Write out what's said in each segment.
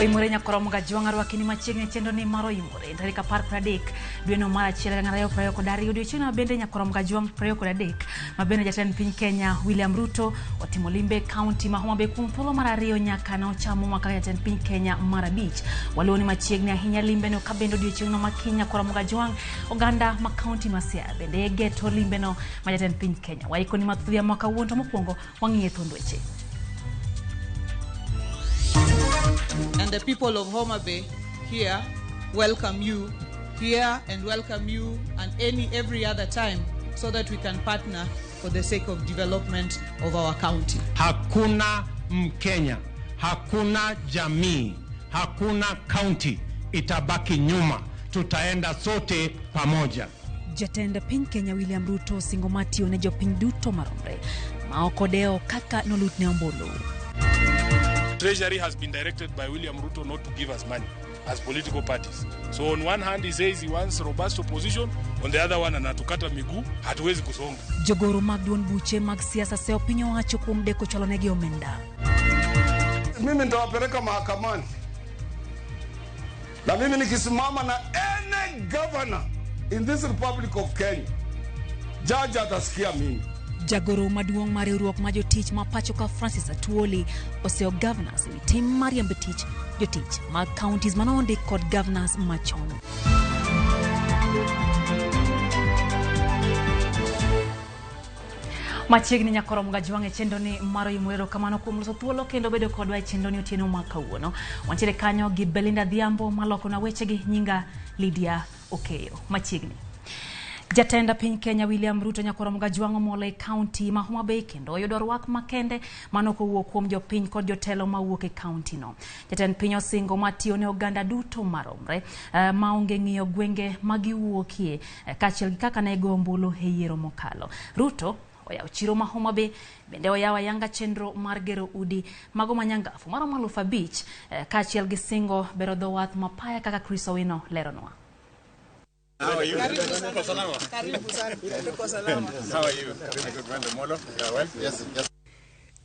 Oimore nyakoro Gajwang' arwakini machiegni chenro ni mar Oimore tarik 13 dweno mar achiel gana ariyo piero ariyo kod ariyo. Odiochieng' mabende nyakoro Gajwang' 23 mabende jatend piny Kenya William Ruto otimo limbe kaunti ma Homa Bay kuom thuolo mar ariyo nyaka nochamo mwaka jatend piny Kenya mar abich. Waluwo ni machiegni ahinya limbeno ka bende odiochieng'no ma kiny nyakoro Gajwang' oganda ma kaunti ma Siaya bende geto limbeno ma jatend piny Kenya. Waikoni mathoth ya mwaka wuon to mokwongo wang'iye thuond weche. And the people of Homa Bay here welcome you here and welcome you and every other time so that we can partner for the sake of development of our county. Hakuna Mkenya, hakuna jamii, hakuna county itabaki nyuma. Tutaenda sote pamoja. Jatend piny Kenya William Ruto osingo mar tiyo ne jopiny duto maromre ma ok odewo kaka nolutne ombulu. Treasury has been directed by William Ruto not to give us money as political parties. So on one hand he says he wants robust opposition, on the other one anatukata miguu, hatuwezi kusonga. Jogoro mag duond buche mag siasa seyo piny owacho kuom deko chwalonegi omenda. Mimi nitawapeleka mahakamani, na mimi nikisimama na any governor in this Republic of Kenya, judge atasikia mimi. Jagoro maduong' mar riwruok mar jotich ma pacho ka Francis Atwoli oseyo governors ewi tim mar riembo tich jotich mag counties mane ondik kod governors machon. Machiegni nyakoro Gajwang' e chenro ni mar Oimore, erokamano kuom loso thuolo kendo bedo kodwa e chenro ni otieno ma kawuono. Wantiere kanyo gi Belinda Dhiambo malokona wechegi, nyinga Lydia Okeyo. Machiegni. Jatend piny Kenya William Ruto nyakoro Gajwang' omolo e kaunti ma Homa Bay kendo oyudo rwak makende mano kowuok kuom jopiny kod jotelo mawuok e kaunti no. Jatend piny osingo mar tiyo ne oganda duto maromre maonge ng'iyo gwenge magiwuokie kaachiel gi kaka ne go ombulu e yiero mokalo. Ruto oyawo chiro ma Homa Bay bende oyawo ayanga chenro mar gero udi mago manyangafu maromo 5,000 kaachiel gi singo bero dho wath mapaya kaka Chris Owino leronwa. How are you? How are you? Yes, yes.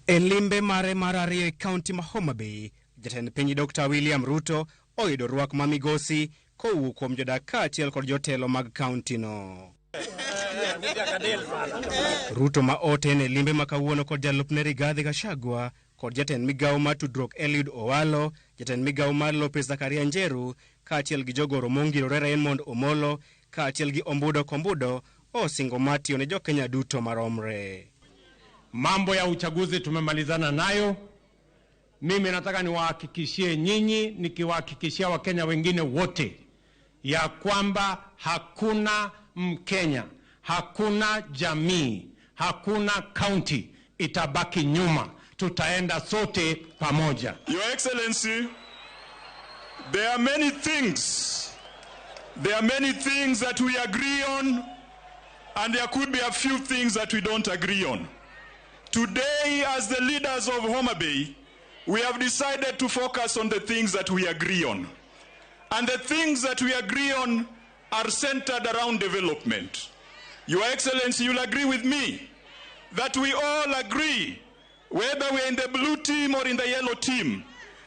E limbe mare mar ariyo e kaunti ma Homa Bay, jatend piny Dr. William Ruto oyudo rwak ma migosi kowuok kuom jodak kaachiel kod jotelo mag kaunti no. Ruto ma oten e limbe ma kawuono kod jalupne Rigathi Gachagua kod jatend migawo mar tudruok Eliud Owalo, jatend migawo mar lope Zakaria Njeru kaachiel gi jogoro mongirore Raymond Omolo kaachiel gi Ombudo Kombudo osingo mar tiyo ne jokenya duto maromre. Mambo ya uchaguzi tumemalizana nayo. Mimi nataka niwahakikishie nyinyi, nikiwahakikishia Wakenya wengine wote ya kwamba hakuna Mkenya, hakuna jamii, hakuna county itabaki nyuma. Tutaenda sote pamoja. Your Excellency, there are many things. There are many things that we agree on, and there could be a few things that we don't agree on. Today, as the leaders of Homa Bay, we have decided to focus on the things that we agree on. And the things that we agree on are centered around development. Your Excellency, you'll agree with me that we all agree, whether we're in the blue team or in the yellow team,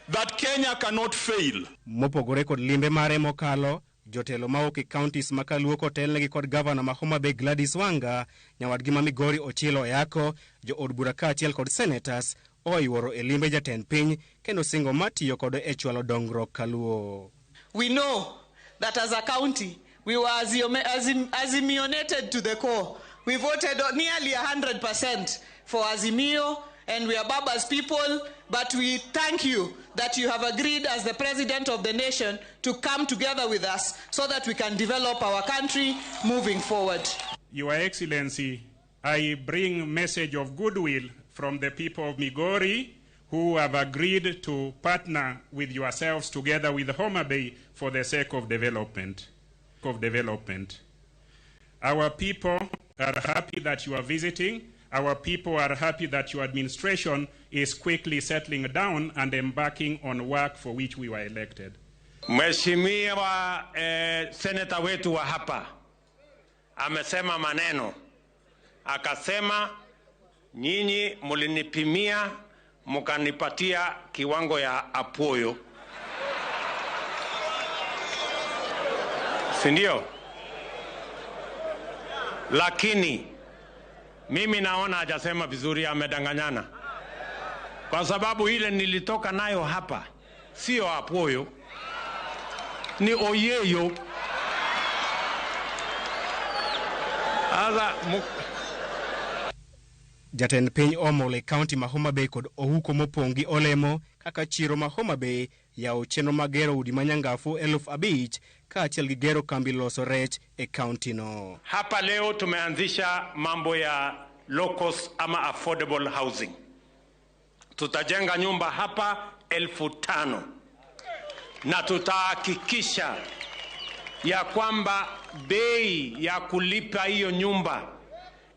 that Kenya cannot fail. Mopogore kod limbe mare mokalo, jotelo mawuok e counties ma kaluo kotelnegi kod gavana ma Homa Bay Gladys Wanga, nyawadgi ma Migori Ochilo Oyako, jo od bura kaachiel kod senators oyuoro e limbe jatend piny kendo singo mar tiyo kode e chwalo dongruok kaluo. We know that as a county, we were azimionated to the core. We voted nearly 100% for Azimio, and we are Baba's people, but we thank you that you have agreed as the president of the nation to come together with us so that we can develop our country moving forward. Your Excellency, I bring message of goodwill from the people of Migori who have agreed to partner with yourselves together with Homa Bay for the sake of development. Of development. Our people are happy that you are visiting. Our people are happy that your administration is quickly settling down and embarking on work for which we were elected. Mheshimiwa seneta wetu wa hapa amesema maneno, akasema nyinyi mlinipimia mkanipatia kiwango ya apuoyo. Si ndio? Lakini mimi naona hajasema vizuri, amedanganyana, kwa sababu ile nilitoka nayo hapa sio apuoyo, ni oyeyo. Sasa Jatend piny omol e kaunti ma Homa Bay kod ohuko mopong' gi olemo kaka chiro ma Homa Bay yawo chenro mag gero udi manyangafu 5,000 kaachiel gi gero kambi loso rech e kaunti no. Hapa leo tumeanzisha mambo ya low cost ama affordable housing. Tutajenga nyumba hapa 5,000 na tutahakikisha ya kwamba bei ya kulipa hiyo nyumba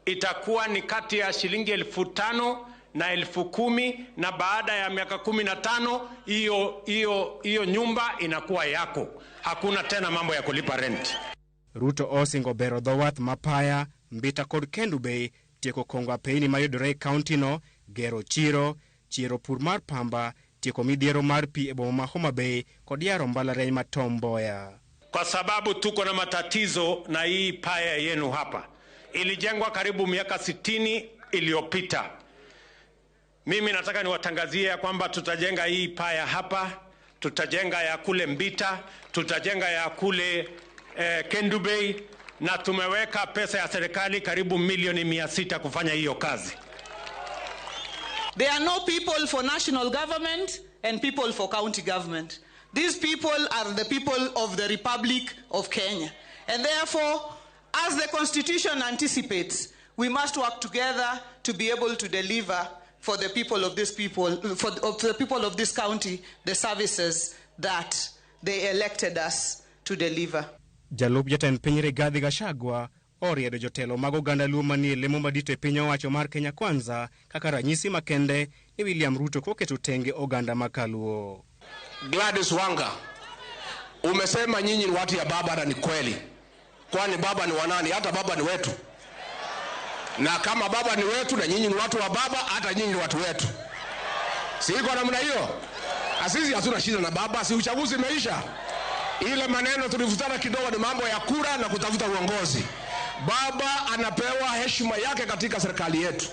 itakuwa ni kati ya shilingi 5,000 na 10,000, na baada ya miaka 15 hiyo nyumba inakuwa yako. Hakuna tena mambo ya kulipa rent. Ruto osingo bero dho wath ma Paya, Mbita kod Kendu Bay, tieko kongo apeyni mayudore e kaunti no, gero chiro, chiero pur mar pamba, tieko midhiero mar pi e boma ma Homa Bay kod yaro mbalariany ma Tom Mboya. Kwa sababu tuko na matatizo na hii Paya yenu hapa. Ilijengwa karibu miaka 60 iliyopita. Mimi nataka niwatangazie ya kwamba tutajenga hii Paya hapa, tutajenga ya kule Mbita, tutajenga ya kule Kendu Bay, na tumeweka pesa ya serikali karibu milioni 600 kufanya hiyo kazi. There are no people for national government and people for county government. These people are the people of the Republic of Kenya. And therefore, as the Constitution anticipates, we must work together to be able to deliver for the people of this people, for of the people of this county, the services that they elected us to deliver. Jalup jatend piny Rigathi Gachagua oriedo jotelo mag oganda Luo manie lemo madito e piny owacho mar Kenya Kwanza kaka ranyisi makende ni William Ruto koketo tenge oganda makaluo. Gladys Wanga, umesema nyinyi ni watu ya baba na ni kweli. Kwani baba ni wanani? Hata baba ni wetu. Na kama baba ni wetu na nyinyi ni watu wa baba, hata nyinyi ni watu wetu. Si iko namna hiyo? Sisi hatuna shida na baba, si uchaguzi imeisha. Ile maneno tulivutana kidogo ni mambo ya kura na kutafuta uongozi. Baba anapewa heshima yake katika serikali yetu.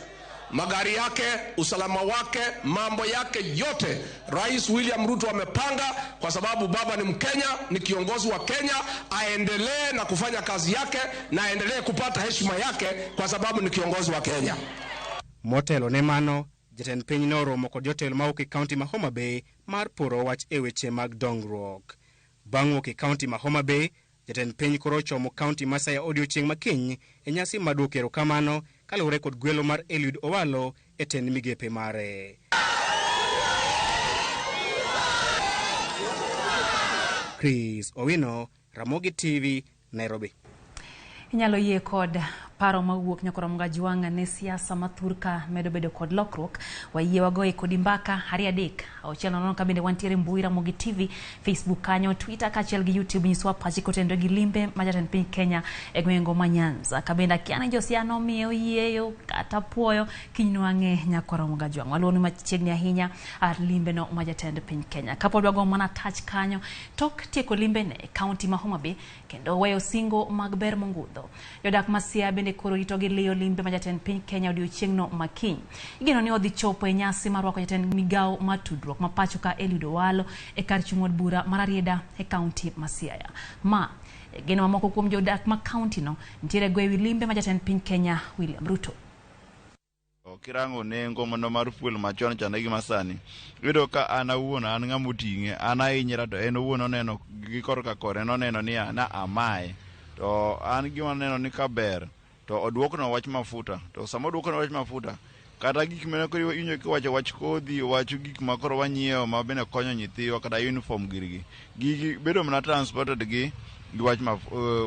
Magari yake, usalama wake, mambo yake yote Rais William Ruto amepanga, kwa sababu baba ni Mkenya, ni kiongozi wa Kenya, aendelee na kufanya kazi yake na aendelee kupata heshima yake kwa sababu ni kiongozi wa Kenya. Motelo ne mano, jatend piny noromo kod jotelo mawuok e kaunti ma Homa Bay mar poro wach e weche mag dongruok. Bang' wuok e kaunti ma Homa Bay, jatend piny koro ochomo kaunti ma Siaya odiochieng' makiny e nyasi mar duoko erokamano kaluwore kod gwelo mar Eliud Owalo e tend migepe mare. Chris Owino, Ramogi TV, Nairobi. Inyalo yie kod paro mawuok nyakoro Mgajwang' ne siasa mathurka medo bedo kod lokruok. Wayie wagoye kodi mbaka 2 3 6 nono ka bende wantiere mbui Ramogi TV, Facebook kanyo, Twitter kaachiel gi YouTube. Nyiswa pachi kotenore gi limbe ma jatend piny Kenya e gwenge ma Nyanza. Ka bende akia ni josiasa omiyo yieyo kata puoyo kiny nwang'e nyakoro Mgajwang'. Waluwo ni machiegni ahinya limbe no ma jatend piny Kenya. Kapod wago mana touch kanyo tok tieko limbe ne kaunti ma Homa Bay kendo weyo singo mag ber mongudho. Jodak ma Siaya bende koro rito gi liyo limbe ma jatend piny Kenya odiochieng'no makiny. Igeno ni odhi chopo e nyasi mar rwako jatend migawo mar tudruok ma pacho ka Eliud Owalo e kar chung' od bura mar Rarieda e kaunti ma Siaya. Ma e geno mamoko kuom jodak ma kaunti no nitiere go ewi limbe ma jatend piny Kenya William Ruto. Kirango nengo mano mar fuel machon chande gi masani, iyudo ka an awuon an ng'ama oting'e, an ahinyra to en owuon oneno gi korka kore noneno ni na amaye. To an gima aneno ni kaber to oduokno wach mafuta. To sama oduokno wach mafuta, kata gik mane koro iwinjo kiwacho wach kodhi, wach gik ma koro wanyiewo ma bende konyo nyithiwa kata uniform girgi. Gigi bedo mana transported gi wach ma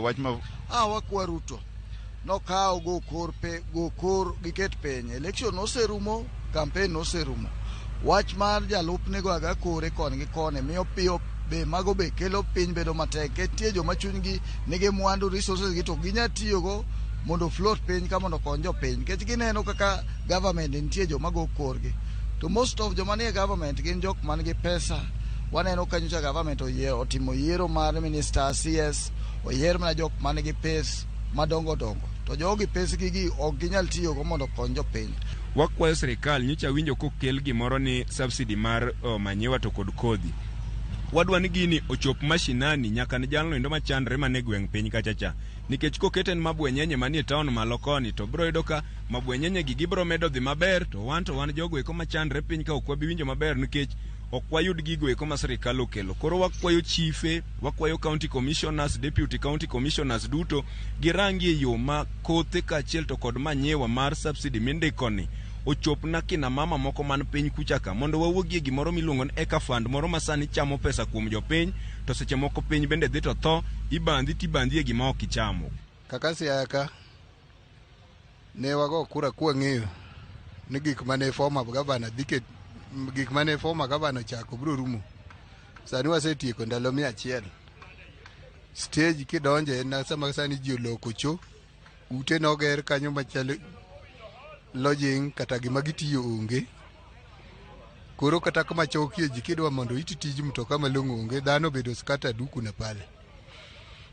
wach ma wakwa Ruto nokawo go kor pe go kor giket piny. Election noserumo, campaign noserumo. Wach mar jalupne go aga kore koni gi koni miyo piyo be mago be kelo piny bedo matek. Nitie joma chunygi nigi mwandu resources gi to ginya tiyogo mondo float piny ka mondo okony jopiny. Nikech gineno kaka government nitie joma go korgi. To most of joma nie government gin jok man gi pesa. Waneno ka nyocha government otimo yiero mar minister CS Oyier mana jok man gi pes madongo dongo. To jogi pesgi gi ok ginyal tiyogo mondo okony jopiny. Wakwayo sirikal nyocha winjo kokel gimoro ni subsidy mar manyiwa to kod kodhi. Wadwa ni gini ochop mashinani nyaka ne jalno endo machandre mane gweng' piny kacha cha. Nikech kokete ne mabwenyenye manie town malo koni to bro yudo ka mabwenyenye gi gibro medo dhi maber to wan to wan jogo eko machandre piny ka ok wabi winjo maber nikech ok wayud gigo eko ma sirikal okelo. Koro wakwayo chife, wakwayo county commissioners, deputy county commissioners duto girangie yo ma kothe kaachiel to kod manyiwa mar subsidy mindikoni ochop na kina mama moko man piny kucha ka mondo wawuogie gimoro miluongo ni eka fund moro ma sani chamo pesa kuom jopiny to seche moko piny bende dhi to tho ibandhi tibandhi e gima ok ichamo. Kaka Siaya ka ne wago kura kwang'eyo ni gik mane former governor dhi ket, gik mane former governor ochako biro rumo. Sani wasetieko ndalo 100. Stage kidonje en sama sani ji oloko cho, ute noger kanyo machalo lodging kata gima gitiyo onge. Koro kata kama chokie ji kidwa mondo iti tij mtoka malong'o onge, dhano obedo scattered huku na pale.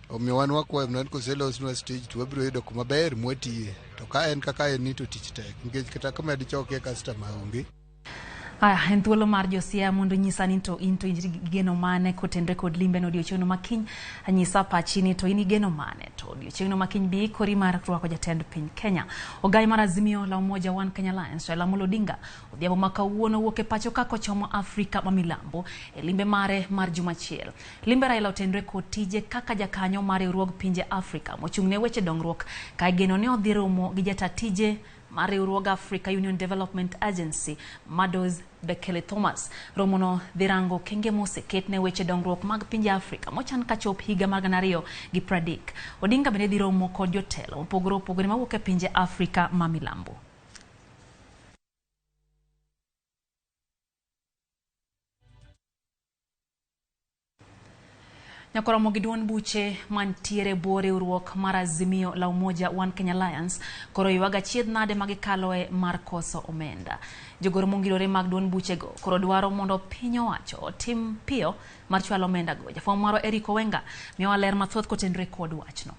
Omiyo wan wakwayo mana ni koselosnwa stage to wabiro yudo kuma ber mwatiye. To ka en kaka en ni to tich tek nikech kata kama dichokie customer onge. Aya, en thuolo mar Josia mondo nyisa ni to in to in gi geno mane kotenre kod limbe no odiochieng'no ma kiny. Anyisa pachi ni to in gi geno mane to odiochieng'no ma kiny bi ikori mar rwako jatend piny Kenya. Ogai mar Azimio la Umoja One Kenya Alliance Raila Amolo Odinga odhiambo ma kawuono wuok e pacho ka kochomo Afrika ma Milambo e limbe mare mar juma achiel. Limbe Raila otenre kod tije kaka jakanyo mar riwruog pinje Afrika mochung' ne weche dongruok ka igeno ni odhi romo gi jata tije mar riwruog Africa Union Development Agency Mados Bekele Thomas. Romono dhi rango okenge moseket ne weche dongruok mag pinje Afrika mochan kachop higa mar 2030. Odinga bende dhi romo kod jotelo mopogore opogore mawuok e pinje Afrika ma Milambo. Nyakoromo gi duond buche mantiere bwo riwruok mar Azimio la Umoja One Kenya Alliance koro ywago achiedh nade ma gikaloe mar koso omenda. Jogoro mongirore mag duond buchego koro dwaro mondo piny owacho otim piyo mar chwalo omenda go. Jafwambo marwa Eric Owenga miyowa ler mathoth kotenore kod wachno.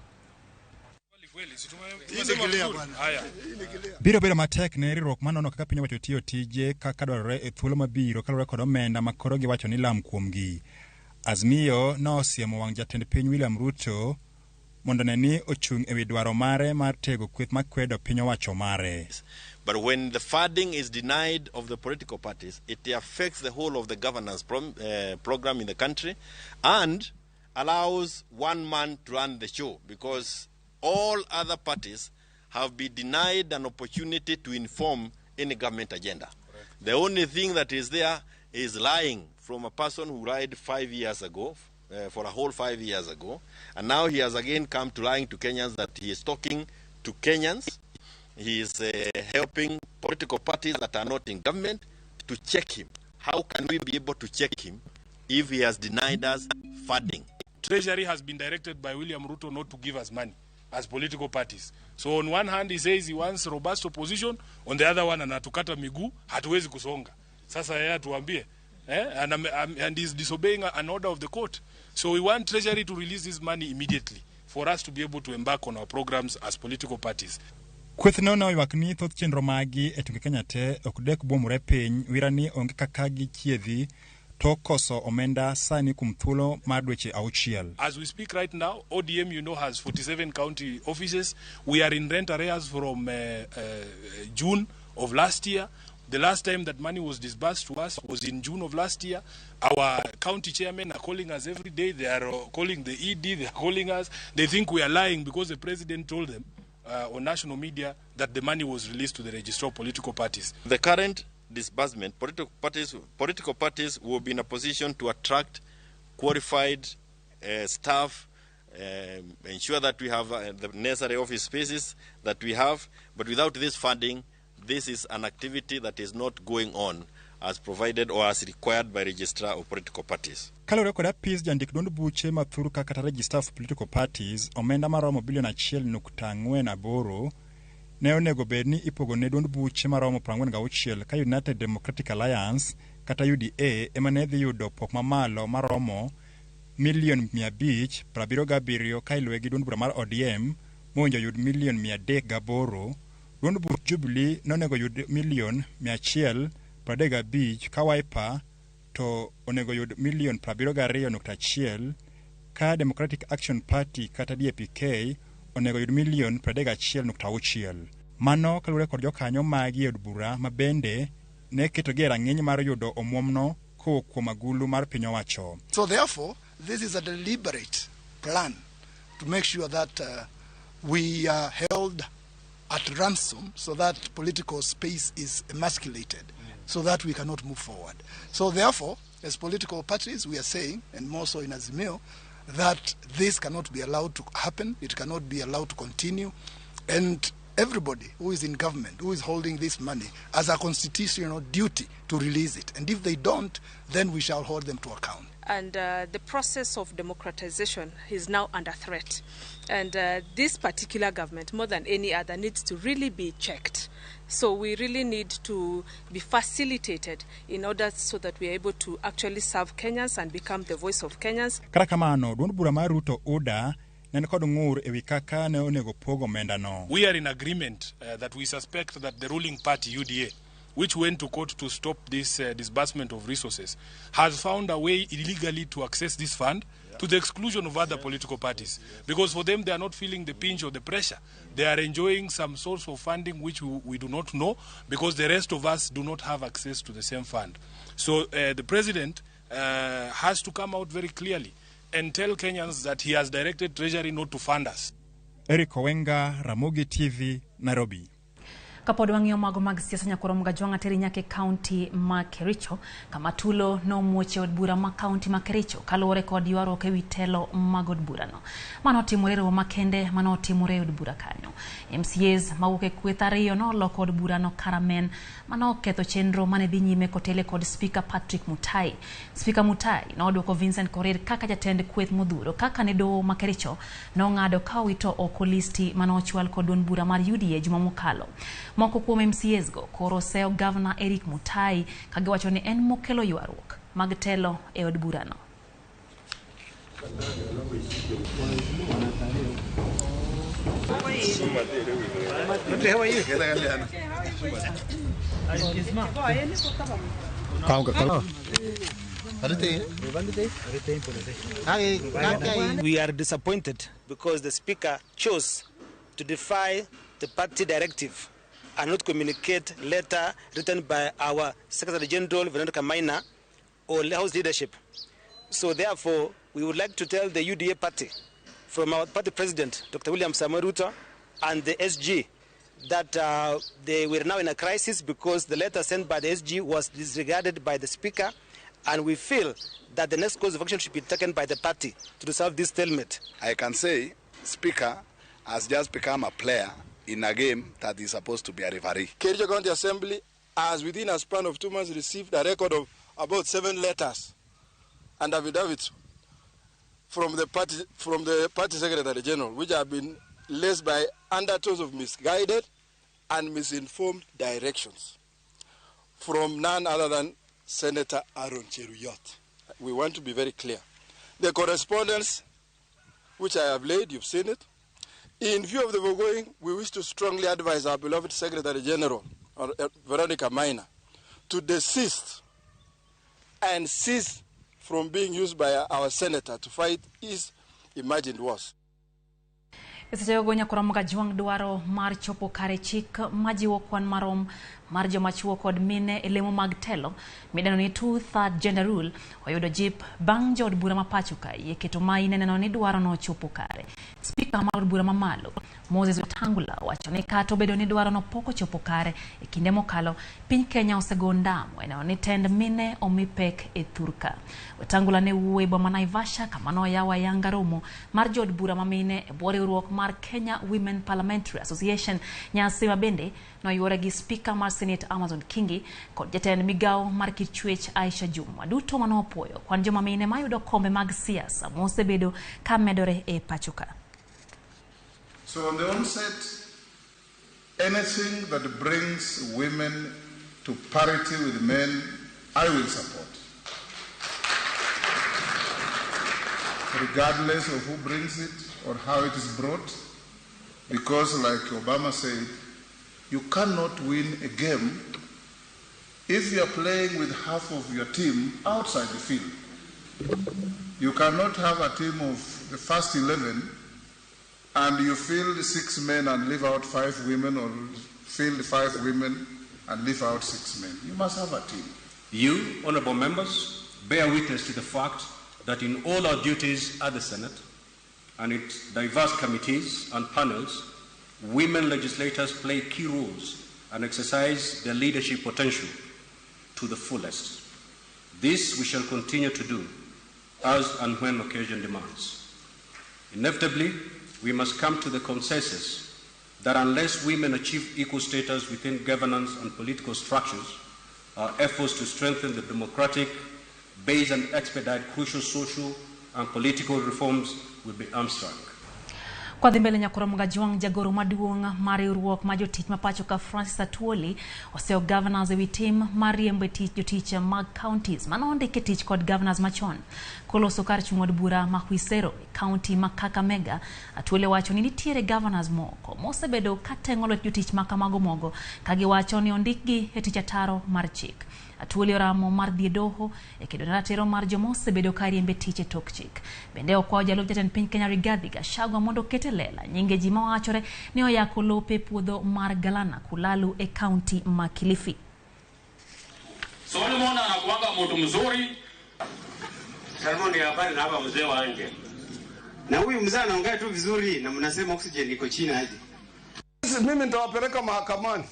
Biro bedo matek ne riwruok manono kaka piny owacho tiyo tije kaka dwarore e thuolo mabiro kaluwore kod omenda ma koro giwacho ni lam kuomgi. Azimio nosiemo wang' jatend piny William Ruto mondo ne ni ochung' ewi dwaro mare mar tego kweth makwedo piny owacho mare. But when the funding is denied of the political parties, it affects the whole of the governance program in the country and allows one man to run the show, because all other parties have been denied an opportunity to inform any government agenda. Correct. The only thing that is there is lying from a person who lied 5 years ago, for a whole 5 years ago, and now he has again come to lying to Kenyans that he is talking to Kenyans. He is helping political parties that are not in government to check him. How can we be able to check him if he has denied us funding? Treasury has been directed by William Ruto not to give us money as political parties. So on one hand he says he wants robust opposition, on the other one anatukata miguu, hatuwezi kusonga. Sasa yeye atuambie, and he's disobeying an order of the court. So we want Treasury to release this money immediately for us to be able to embark on our programs as political parties. Kweth no noywak ni thoth chenro magi e tunge Kenya te ok dek buomore piny wira ni onge kaka gichiedhi to koso omenda sani kuom thuolo mar dweche 6. As we speak right now, ODM, you know, has 47 county offices. We are in rent arrears from June of last year. The last time that money was disbursed to us was in June of last year. Our county chairmen are calling us every day. They are calling the ED, they are calling us. They think we are lying because the president told them on national media that the money was released to the registrar of political parties. The current disbursement, political parties will be in a position to attract qualified staff, ensure that we have the necessary office spaces that we have, but without this funding, this is an activity that is not going on as provided or as required by registrar of political parties. Kaluwore kod apis jandik duond buche mathur kata registrar of political parties, omenda maromo bilion 1.48 ne onego bed ni ipogo ne duond buche maromo 46 ka United Democratic Alliance kata UDA ema ne dhi yudo pok mamalo maromo milion 577 ka iluwe gi duond bura mar ODM mowinjo yud milion 308. Duond buch Jubilee nonego yud milion 135 ka Wiper to onego yud milion 72.1 ka Democratic Action Party kata DAP-K onego yud milion 31.6. Mano kaluwore kod jokanyo magi e od bura ma bende ne ketogi e rang'iny mar yudo omuomno kowuok kuom agulu mar piny owacho. So therefore, this is a deliberate plan to make sure that we are held at ransom so that political space is emasculated, so that we cannot move forward. So therefore, as political parties, we are saying, and more so in Azimio, that this cannot be allowed to happen, it cannot be allowed to continue, and everybody who is in government, who is holding this money, has a constitutional duty to release it. And if they don't, then we shall hold them to account. And the process of democratization is now under threat. And this particular government, more than any other, needs to really be checked. So we really need to be facilitated in order so that we are able to actually serve Kenyans and become the voice of Kenyans. Kata kamano, duond bura mar Ruto UDA ne ni kod ng'ur ewi kaka ne onego pog omendano. We are in agreement that we suspect that the ruling party, UDA, which went to court to stop this disbursement of resources, has found a way illegally to access this fund to the exclusion of other political parties. Because for them, they are not feeling the pinch or the pressure. They are enjoying some source of funding which we do not know, because the rest of us do not have access to the same fund. So the president has to come out very clearly and tell Kenyans that he has directed Treasury not to fund us. Eric Owenga, Ramogi TV, Nairobi. Kapod wang'iyo mago mag siasa nyakoro Mgajwang'a teri nyaka e kaunti ma Kericho kama tulo nomuoch e od bura ma kaunti ma Kericho kaluwore kod ywaruok ewi telo mag od burano. Mano otimore e romo makende manotimore e od bura kanyo. MCAs mawuok e kweth ariyo noloko od burano karamen manoketho chenro mane dhi nyime kotele kod Spika Patrick Mutai. Spika Mutai nodwoko Vincent Korir kaka jatend kweth modhuro kaka ne doho ma Kericho nong'ado ka owito oko listi manochwal kod duond bura mar UDA juma mokalo. Moko kuom MCAs go koro seyo Gavana Eric Mutai kagiwacho ni en mokelo ywaruok mag telo e od burano. We are disappointed because the speaker chose to defy the party directive and not communicate letter written by our Secretary General, Veronica Maina, or House leadership. So therefore, we would like to tell the UDA party, from our party president, Dr. William Samoei Ruto, and the SG, that they were now in a crisis because the letter sent by the SG was disregarded by the speaker, and we feel that the next course of action should be taken by the party to resolve this stalemate. I can say Speaker has just become a player in a game that is supposed to be a referee. Kericho County Assembly has, within a span of 2 months, received a record of about 7 letters and affidavits from the party Secretary General, which have been laced by undertones of misguided and misinformed directions from none other than Senator Aaron Cheruiyot. We want to be very clear. The correspondence which I have laid, you've seen it. In view of the foregoing, we wish to strongly advise our beloved Secretary General, Veronica Maina, to desist and cease from being used by our senator to fight his imagined wars. Seche nyakoro Mgajwang' dwaro mar chopo kare chik majiwo kwan marom mar joma chuo kod mine e lemo mag telo midendo ni two-third gender rule oyudo jip bang' jood bura ma pacho ka yie keto maine neno ni dwaro no ochopo kare. Spika mar od bura mamalo Moses Wetangula wacho ni kata obedo ni dwaro no pok ochopo kare e kinde mokalo, piny Kenya osego ndamo e neno ni tend mine omi pek e thurka. Wetangula ne wuoyo e boma Naivasha kama noyawo ayanga romo mar jood bura ma mine e bwo riwruok mar Kenya Women Parliamentary Association. Nyasi ma bende noyuore gi Spika mar Senate Amazon Kingi kod jatend migawo mar kit chwech Aisha Juma duto manopuoyo kwan joma mine mayudo kombe mag siasa mosebedo ka medore e pacho ka. So on the onset, anything that brings women to parity with men, I will support. regardless of who brings it or how it is brought, because like Obama said, you cannot win a game if you are playing with half of your team outside the field. You cannot have a team of the first 11 and you field 6 men and leave out 5 women, or field 5 women and leave out 6 men. You must have a team. You, honorable members, bear witness to the fact that in all our duties at the Senate and its diverse committees and panels, women legislators play key roles and exercise their leadership potential to the fullest. This we shall continue to do as and when occasion demands. Inevitably, we must come to the consensus that unless women achieve equal status within governance and political structures, our efforts to strengthen the democratic base and expedite crucial social and political reforms will be hamstrung. Kwa dhi mbele nyakoro Mgajuang jagoro maduong' mar riwruok ma jotich ma pacho ka Francis Atwoli oseyo governors ewi tim mar riembo e tich jotich mag counties mane ondiki e tich kod governors machon. Koloso kar chung' od bura ma Khwisero e county ma Kakamega, Atwoli wacho ni nitiere governors moko mosebedo ka teng'o lwet jotich ma kamago mogo ka giwacho ni ondikgi e tich ataro mar chik. Atwoli oramo mar dhi e doho e kedo ne ratiro mar joma osebedo ka riembe tich e tok chik. Bende okwayo jalup jatend piny Kenya Rigathi Gachagua mondo oket e lela nyinge ji mawachore ni oyako lope puodho mar Galana Kulalu e kaunti ma Kilifi. Solomon anakuanga mtu mzuri. Solomon habari na hapa mzee wa nje. Na huyu mzee anaongea tu vizuri na mnasema oxygen iko chini aje. Mimi nitawapeleka mahakamani.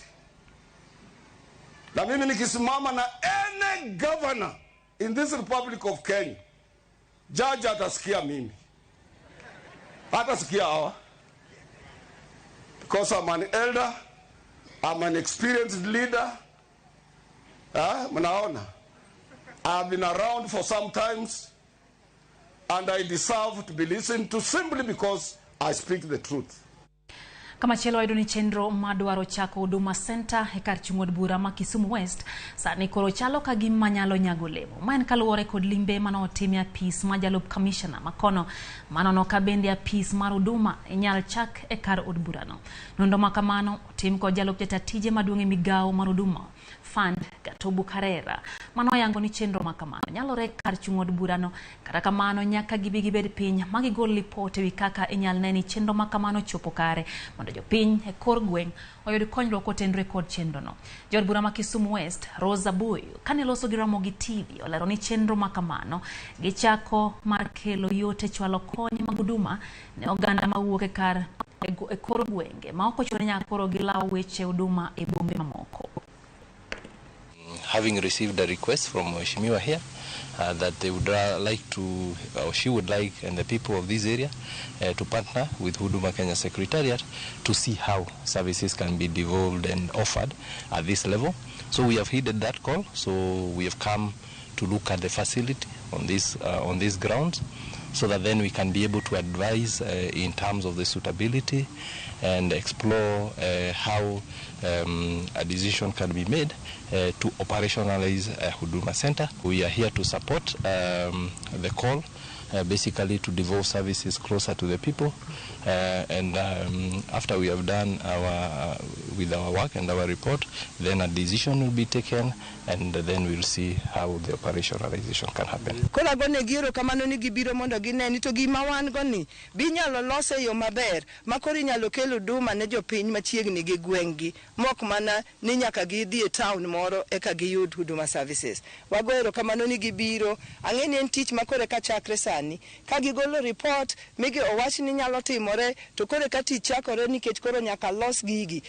Na mimi nikisimama na any governor in this Republic of Kenya, judge atasikia mimi. Hatasikia hawa. Because I'm an elder, I'm an experienced leader. Mnaona. I've been around for some times and I deserve to be listened to simply because I speak the truth. Kamachielo wayudo ni chenro madwaro chako Huduma Center e kar chung' od bura ma Kisumu West sani koro chalo ka gima nyalo nyago olemo. Ma en kaluwore kod limbe mane otim e apis ma jalup kamishna makono manono ka bende apis mar Huduma inyal chak e kar od burano. Nonro ma kamano otim kod jalup jata tije maduong' e migawo mar Huduma Fund Gatobu Karera mano oyango ni chenro ma kamano nyalore kar chung' od burano, kata kamano nyaka gibi gibed piny ma gigol lipot ewi kaka inyal ne ni chenro ma kamano chopo kare mondo jopiny e kor gweng' oyud konyruok kotenore kod chenrono. Jaod bura ma Kisumu West Rose Abuyo kane loso gi Ramogi TV olero ni chenro ma kamano gichako mar kelo yot e chwalo kony mag huduma ne oganda mawuok e kar e kor gwenge ma ok ochuno ni nyaka koro gilaw weche huduma e bombe mamoko. Having received a request from Mheshimiwa here that they would like to, or she would like, and the people of this area to partner with Huduma Kenya Secretariat to see how services can be devolved and offered at this level. So we have heeded that call. So we have come to look at the facility on this grounds, so that then we can be able to advise in terms of the suitability and explore how a decision can be made to operationalize a Huduma Center. We are here to support the call, basically to devolve services closer to the people. And after we have done our with our work and our report, then a decision will be taken, and then we'll see how the operationalization can happen. Koro agonegi erokamano ni gibiro mondo gine ni to gima wan go ni be inyalo lose e yo maber ma koro inyalo kel huduma ne jopiny machiegni gi gweng'gi mok mana ni nyaka gidhi e town moro eka giyud huduma services. Wago erokamano ni gibiro. Ang'e ni en tich ma koro eka chakre sani. Ka gigolo report migi owach ni nyalo timore to koro eka tich chakore nikech koro nyaka los gigi.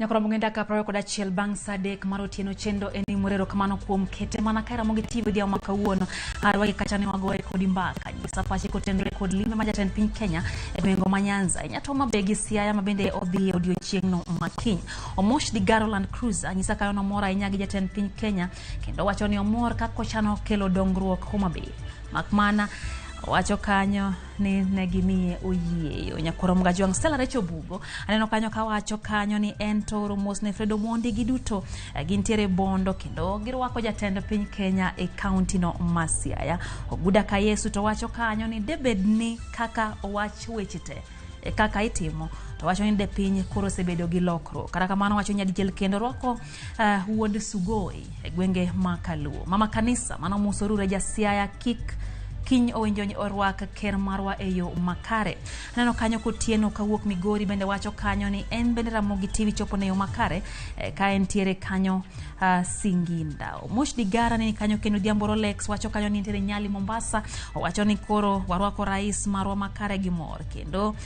Nyakoro mong'enda ka 21 bang' saa 3 mar otieno chenro en ni morero kamano kuom kete mana ka Ramogi TV odhiambo ma kawuono. Arwaki kacha ne wagoye kod mbaka nyisa pache kotenore kod limbe ma jatend piny Kenya e gwenge ma Nyanza Nyatoma Begi Siaya ma bende odhi e odiochieng'no ma kiny. Omosh Digaro Land Cruiser nyisa ka nomor ahinya gi jatend piny Kenya kendo wacho ni omor kaka ochano kelo dongruok Homa Bay. Mak mana Owacho kanyo ni ne gimiye oyieyo. Nyakwar Mgajwang' Stella Recho Bugo aneno kanyo kawacho kanyo ni en to oro mos ne Fred Omondi giduto gintiere Bondo kendo girwako jatend piny Kenya e kaunti no ma Siaya. Oguda Kayesu to wacho kanyo ni debed ni kaka owach weche te e kaka itimo to wacho ni de piny koro osebedo gi lokruok. Kata kamano wacho nyadichiel kendo rwako wuod Sugoi e gwenge ma Kaluo. Mama kanisa mano muso rure ja Siaya kik kiny owinjo orwak ker marwa e yo makare. Aneno kanyo Kotieno kawuok Migori bende wacho kanyo ni en bende Ramogi TV chopo ne yo makare ka entiere kanyo Singinda. Omosh Digara ni kanyo kendo Odhiambo Rolex wacho kanyo ni entiere Nyali Mombasa. Owacho ni koro warwako rais marwa makare gi mor kendo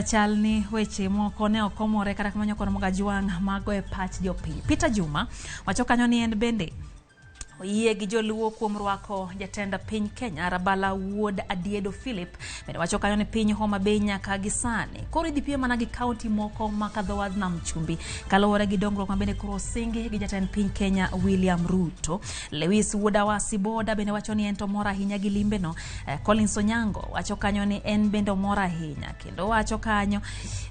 chal ni weche moko ne ok omore kata kamano kono Mogajwang' mago e pach jopiny. Peter Juma wacho kanyo ni en bende oyie gi joluo kuom rwako jatend piny Kenya Rabala wuod Adiedo Philip. Bende wacho kanyo ni piny Homa Bay nyaka gi sani koro idhi piem mana gi kaunti moko ma kadho wadh nam chumbi kaluwore gi dongruok ma bende koro osingi gi jatend piny Kenya William Ruto. Lewis wuod Awasi Boda bende wacho ni en to mor ahinya gi limbeno. Collins Onyango wacho kanyo ni en bende omor ahinya kendo wacho kanyo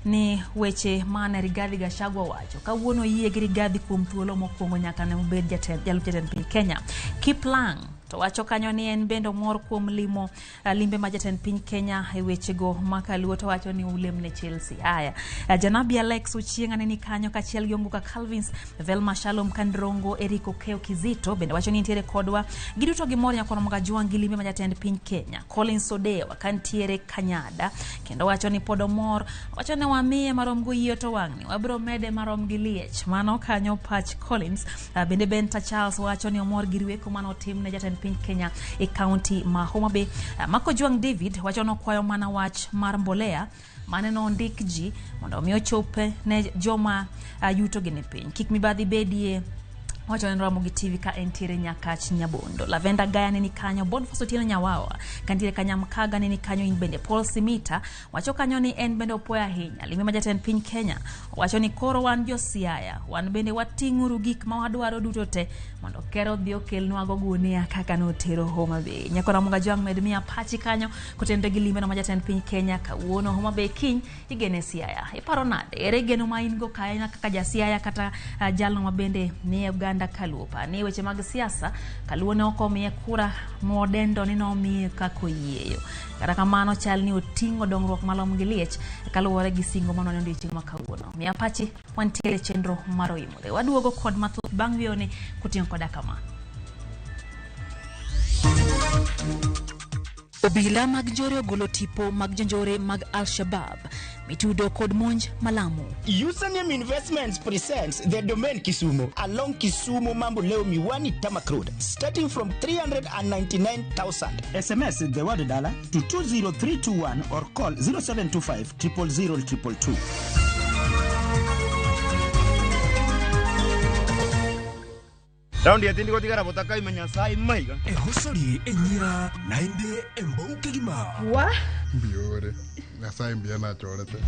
ni weche mane Rigathi Gachagua wacho kawuono oyie gi Rigathi kuom thuolo mokwongo nyaka ne obed jalup jatend piny Kenya. Kiplang to wacho kanyo ni en bende omor kuom limo limbe ma jatend piny Kenya e wechego makaluo to wacho ni ulemne Chelsea. Haya, Janabi Alex Ochieng' aneni kanyo kaachiel gi Onguka Calvins, Velma Shalom Kandrongo, Eric Okeo Kizito bende wacho ni nitiere kodwa. Giduto gimor nyakwar Mogajwang' gi limbe ma jatend piny Kenya. Collins Odewa kantiere Kanyada kendo wacho ni pod omor, wacho ni wamiye marom go yie to wang'ni wabiro mede marom gi liech. Mano kanyo pach Collins. Bende Benta Charles wacho ni omor gi rweko mane otim ne jatend piny Kenya e kaunti ma Homa Bay. Mako Juang David wacho nokwayo mana wach mar mbolea mane nondik ji mondo omi ochop ne joma yuto gi ni piny. Kik mibadhi bedie. Wacho ni Ramogi TV ka entiere Nyakach Nyabondo. Lavenda Gaya neni kanyo, Boniface Otieno Nyawawa kantiere Kanyamkaga neni kanyo in bende. Paul Simita wacho kanyo ni en bende opuoyo ahinya limbe ma jatend piny Kenya. Wacho ni koro wan jo Siaya, wan bende wating'uru gik ma wadwaro duto te mondo ker odhi okelnwago gunia kaka notero Homa Bay. Nyakora Mogajwang' med miya pachi kanyo kotenore gi limbe no ma jatend piny Kenya kawuono Homa Bay kiny igene Siaya. Iparo nade? Ere geno ma in go kae kaka ja Siaya kata jalno ma bende nie Uganda Kaluo? Pa ni weche mag siasa Kaluo ne ok omiye kura modendo ni nomiye kaka oyieyo. Kata kamano chal ni oting'o dongruok malom gi liech kaluwore gi singo mane odiochieng' ma kawuono. Miya pachi wantiere chenro mar Oimore. Waduogo kod mathoth bang' wiyoni kuting'o koda kama. Obila mag njore ogolo tipo mag jonjore mag Al-Shabaab mitudo kod monj Malamu. Username Investments presents the Domain Kisumu along Kisumu Mamboleo Miwani Tamak Road, starting from 399,000. SMS the word dollar to 20321 or call 0725 000 222. Raundi ya tindi gotigara botaka imenya sai maiga. Ehosori enyira naende embouke gima. Wa? Mbiore. Nyasaye mbia na chorete.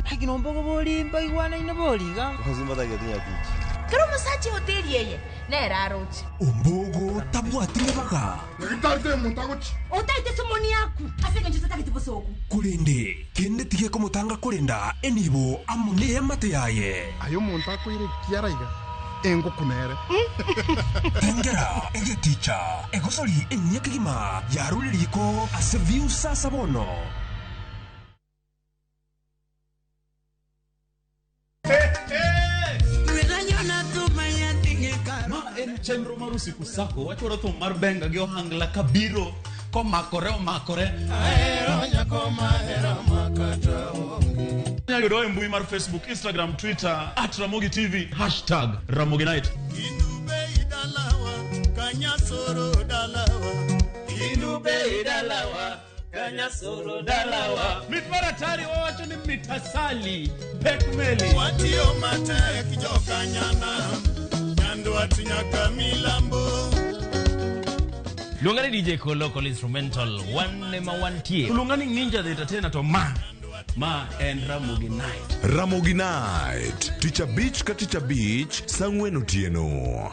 Hakino mbogo boli mbaigwana ina boliga. Hozumba getinya tich. Kero musachi hoteli yeye. Nera rochi. Ombogo tabwatire baka. Ngitarite mutagochi. Otaite sumoni yaku. Asege njuta takiti bosoku. Kulende kende tige komutanga kulenda enibo amune mate yaye. Ayo muntu akwire kiaraiga. Engo kunere. Tengera egeticha egosori enyekigima yaruririko ase view sasa bono. Ma en chenro mar usiku sako wachwaro thum mar benga gi ohangla kabiro komakore omakore. Ahero nyako mahero makata onge. Nyalo e mbui mar Facebook, Instagram, Twitter @Ramogi TV #Ramogi Night. Inube idalawa kanyasoro dalawa. Inube idalawa kanyasoro dalawa. Mit maratari wawacho ni mitasali pek meli. Watiyo matek jokanyana nyandwat nyaka milambo. Luonga ni DJ Kolo Kolo instrumental wan ma wantie. Luonga ni Ninja the Entertainer to ma en Ramogi Night. Ramogi Night tich abich ka tich abich saa 4 otieno.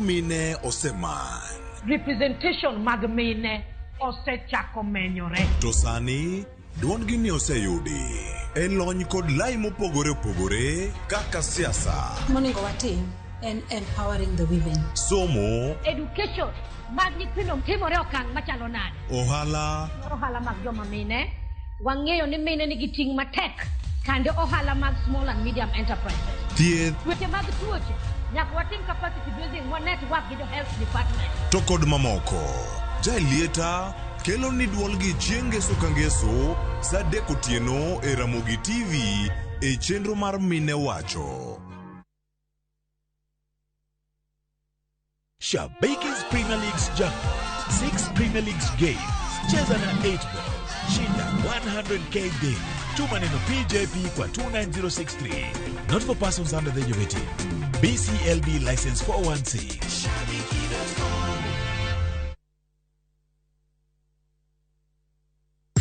mine oseman. Representation mag mine osechako menyore. To sani duondgi ni oseyudi e lony kod lai mopogore opogore kaka siasa, Monego watim en empowering the women. Somo, Education mag nyithindo timore okang' machalo nade? Ohala, Ohala mag joma mine, wang'eyo ni mine nigi ting' matek kande ohala mag small and medium enterprises. Thieth, Weche mag tuoche, nyaka watim capacity building wa network gi jo health department. To kod mamoko. Jaelieta kelo ni duolgi chieng' ngeso ka ngeso sa 3 otieno e Ramogi TV e chenro mar Mine Wacho. Shabiki's Premier League's jackpot. 6 Premier Leagues games. Cheza na 8 ball. Shinda 100K daily. Tuma neno PJP kwa 29063. Not for persons under the age of 18. BCLB license 416.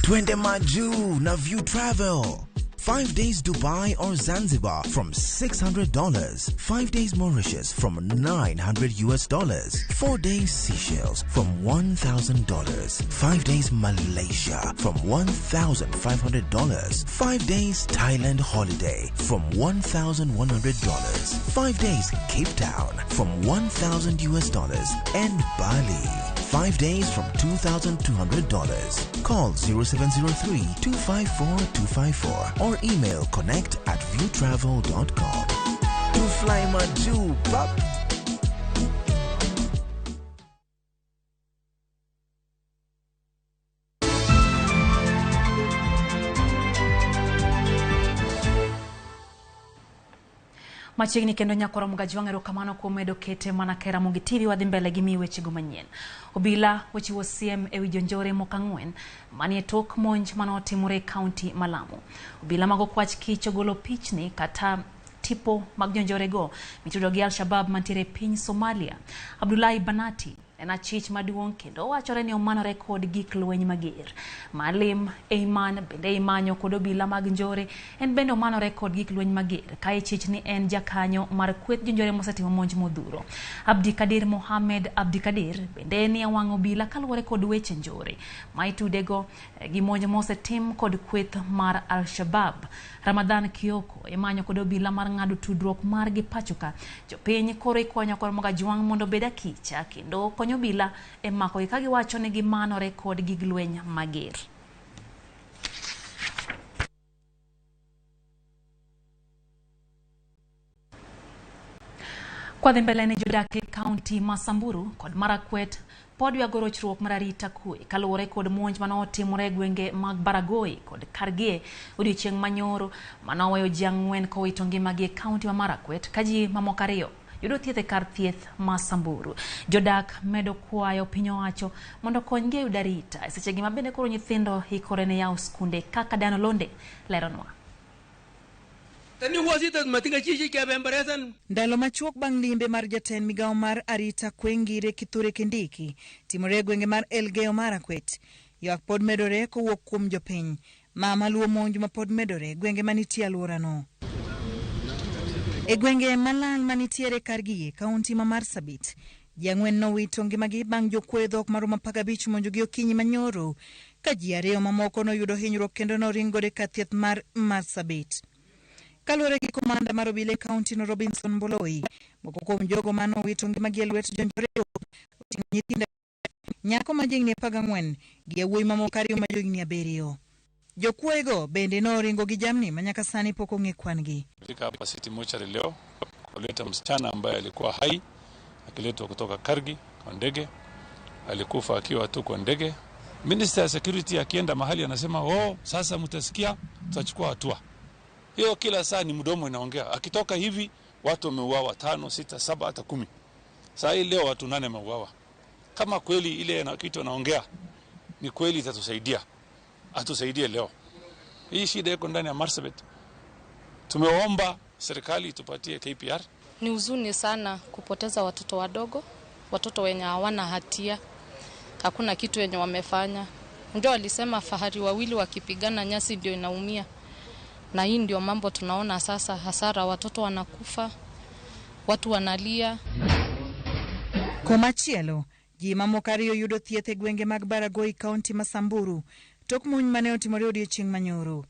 Twende Maju na View Travel. 5 days Dubai or Zanzibar from $600. 5 days Mauritius from $900. 4 days Seychelles from $1,000. 5 days Malaysia from $1,500. 5 days Thailand holiday from $1,100. 5 days Cape Town from $1,000 and Bali. 5 days from $2,200. Call 0703 254 254 or email connect@viewtravel.com. To fly Maju, pap. Machiegni kendo nyakoro Mgajwang' erokamano kuom medo kete mana ka Ramogi TV wadhi mbele gi miyi wechego manyien. Obila ochiwo siem ewi jonjore moko 4 manie tok monj manotimore e kaunti ma Lamu. Obila mag okwach kich ogolo pichni kata tipo mag jonjorego mitudo gi Al-Shabab mantiere e piny Somalia. Abdullahi Banati en achich maduong' kendo wachore ni omanore kod gik lweny mager. Maalim Eiman bende imanyo kod obila mag njore en bende omanore kod gik lweny mager ka ichich ni en jakanyo mar kweth jonjore mosetimo monj modhuro. Abdikadir Mohamed Abdikadir bende ni e wang' obila kaluwore kod weche njore ma itudego gi monj mosetim kod kweth mar Al-Shabab. Ramadhan Kioko imanyo kod obila mar ng'ado tudruok margi pacho ka. Jopiny koro ikonyo kod Mgajwang' mondo obed akicha kendo konyo obila e makogi ka giwacho ni gimanore kod gig lweny mager. Kwadhi mbele ni jodak e kaunti ma Samburu kod Marakwet pod ywago rochruok mar arita kwe kaluwore kod monj manotimore e gwenge mag Baragoi kod Kargie odiochieng' manyoro manoweyo ji 4 kowito ngimagi e kaunti ma Marakwet ka ji mamoko 2 yudo thieth e kar thieth ma Samburu. Jodak medo kwayo piny owacho mondo okonygi e yudo arita e sechegi ma bende koro nyithindo ikore ne yawo skunde kaka Dan Olonde leronwa. Ndalo machuok bang' limbe mar jatend migawo mar arita kwe Ngire Kithure Kindiki timore e gwenge mar Elgeyo Marakwet, ywak pod medore kowuok kuom jopiny mama luwo monj ma pod medore gwenge manitie alworano. E gwenge malal manitiere Kargie, kaunti ma Marsabit, ji 4 nowito ngimagi bang' jokwoye dhok maromo 15 monjogi okinyi manyoro ka ji 2 mamoko noyudo hinyruok kendo noring godo e kar thieth mar Marsabit. Kaluwore gi komanda mar obila e kaunti no Robinson Mboloi, moko kuom jogo manowito ngimagi e lwet jonjorego oting'o nyithindo, nyako ma jahigni 14 gi yawuoyi mamoko 2 ma johigni 7. Jokwoyego bende noringo gi jamni ma nyaka sani pok ong'e kwan-gi. Fika hapa City Mortuary leo kuleta msichana ambaye alikuwa hai akiletwa kutoka Kargi kwa ndege, alikufa akiwa tu kwa ndege. Minister ya security akienda mahali anasema oh, sasa mtasikia, tutachukua hatua. Hiyo kila saa ni mdomo inaongea. Akitoka hivi watu wameuawa 5, 6, 7 hata 10. Saa hii leo watu 8 wameuawa. Kama kweli ile kitu anaongea ni kweli itatusaidia, atusaidie leo. Hii shida iko ndani ya Marsabit. Tumeomba serikali itupatie KPR. Ni huzuni sana kupoteza watoto wadogo, watoto wenye hawana hatia. Hakuna kitu wenye wamefanya. Ndio walisema fahari wawili wakipigana nyasi ndio inaumia. Na hii ndio mambo tunaona sasa, hasara, watoto wanakufa, watu wanalia. Komachielo, ji mamoko ariyo yudo thieth e gwenge mag Baragoi, kaunti ma Samburu, tok monj mane otimore odiechieng' manyoro.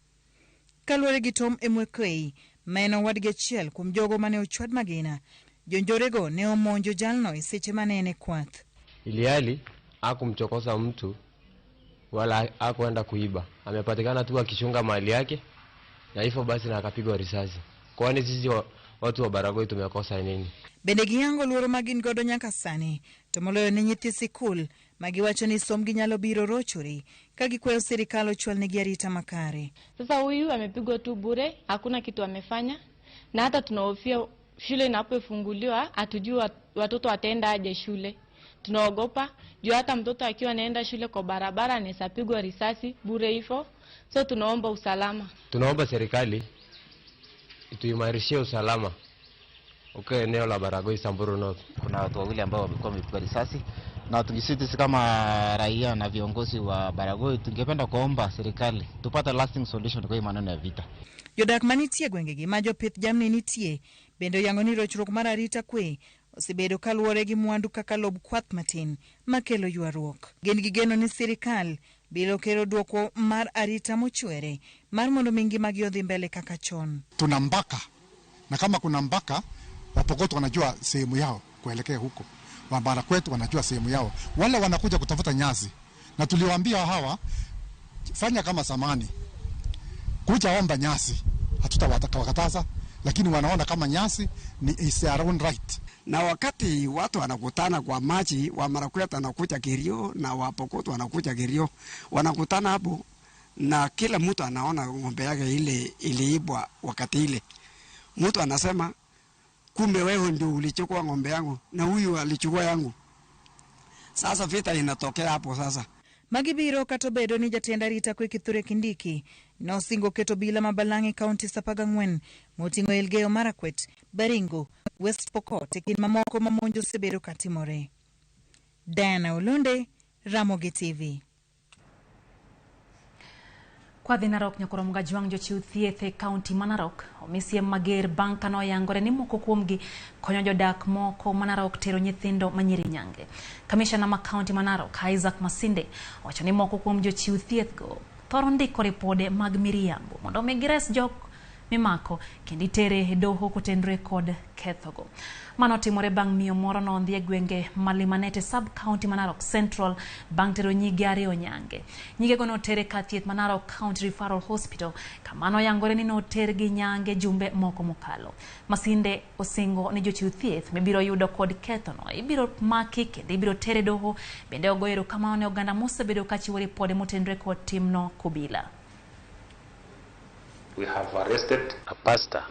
Kaluwore gi Tom Emwekwei, ma en owadgi achiel kuom jogo mane ochwad magina, jonjorego ne omonjo jalno e seche mane en e kwath. Ilhali hakumchokoza mtu wala hakuenda kuiba, amepatikana tu akichunga mali yake, na hivyo basi na akapigwa risasi. Kwani sisi watu wa Baragoi tumekosa nini? Bende giyango luoro ma gin godo nyaka sani, to moloyo ne nyithi sikul ma giwacho ni sombgi nyalo biro rochore ka gikwayo sirikal ochwalnegi arita makare. Sasa huyu amepigwa tu bure, hakuna kitu amefanya, na hata tunahofia shule inapofunguliwa, hatujui watoto wataenda aje shule. Tunaogopa juu hata mtoto akiwa anaenda shule kwa barabara anaweza pigwa risasi bure hivyo. So tunaomba usalama. Tunaomba serikali ituimarishie usalama uko eneo la Baragoi, Samburu North. Kuna watu wawili ambao wamekuwa wamepigwa risasi, na sisi kama raia na viongozi wa Baragoi tungependa kuomba serikali tupate lasting solution kwa hii maneno ya vita. Jodak manitie gwengegi ma jopith jamni nitie bende oyango ni rochruok mar arita kwe osebedo kaluwore gi mwandu kaka lob kwath matin makelo ywaruok. Gin gi geno ni sirikal biro kelo duoko mar arita mochwere mar mondo mi ngimagi odhi mbele kaka chon. Tuna mpaka, na kama kuna mpaka Wapokoto wanajua sehemu yao kuelekea huko, Wamarakwet wanajua sehemu yao, wale wanakuja kutafuta nyasi, na tuliwaambia hawa, fanya kama zamani, kuja omba nyasi, hatutawakataza, lakini wanaona kama nyasi ni is their own right. Na wakati watu wanakutana kwa maji, Wamarakwet wanakuja Kerio na Wapokoto wanakuja Kerio, wanakutana hapo na kila mtu anaona ng'ombe yake ile iliibwa wakati ile. Mtu anasema kumbe wewe ndio ulichukua ng'ombe yangu na huyu alichukua yangu. Sasa vita inatokea hapo sasa. Magi biro kata obedo ni jatend arita kwe Kithure Kindiki nosingo keto bila mabalang' e kaunti 14 moting'o Elgeyo Marakwet, Baringo, West Pokot e kind mamoko ma monj osebedo katimore. Diana Olunde, Ramogi TV. Kwadhi Narok, nyakoro Jwang' jochiw thieth e kaunti ma Narok omi siem mager bang' ka noyangore ni moko kuomgi konyo jodak moko ma Narok tero nyithindo manyiri nyange. Kamishna ma kaunti ma Narok, Isaac Masinde, owacho ni moko kuom jochiw thieth go thoro ndiko ripode mag miriambo mondo mi gires jok mimako kendo itere e doho kotenore kod kethogo. Mano timore bang' miyo moro nondhi e gwenge ma Limanete sub county ma Narok Central bang' tero nyige ariyo nyange. Nyigego notere kar thieth ma Narok County Referral Hospital kama noyangore ni notergi nyange jumbe moko mokalo. Masinde osingo ni jochiw thieth mibiro yudo kod kethono ibiro maki kendo ibiro tere doho. Bende ogoyo erokamano ne oganda mosebedo kachiwo ripode motenore kod timno kobila. We have arrested a pastor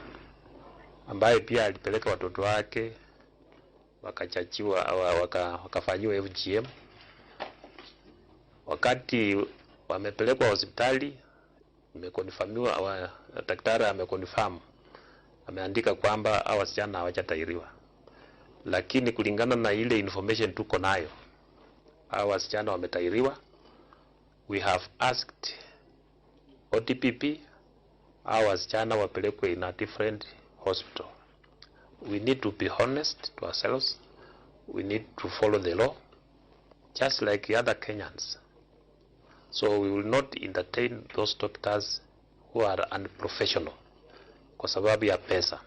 ambaye pia alipeleka watoto wake wakachachiwa, wakafanyiwa FGM. Wakati wamepelekwa hospitali, imekonfirmiwa, daktari amekonfirm, ameandika kwamba hawa wasichana hawajatairiwa. Lakini kulingana na ile information tuko nayo, hawa wasichana wametairiwa. We have asked OTPP hawa wasichana wapelekwe in a different hospital. We need to be honest to ourselves. We need to follow the law, just like the other Kenyans. So we will not entertain those doctors who are unprofessional kwa sababu ya pesa.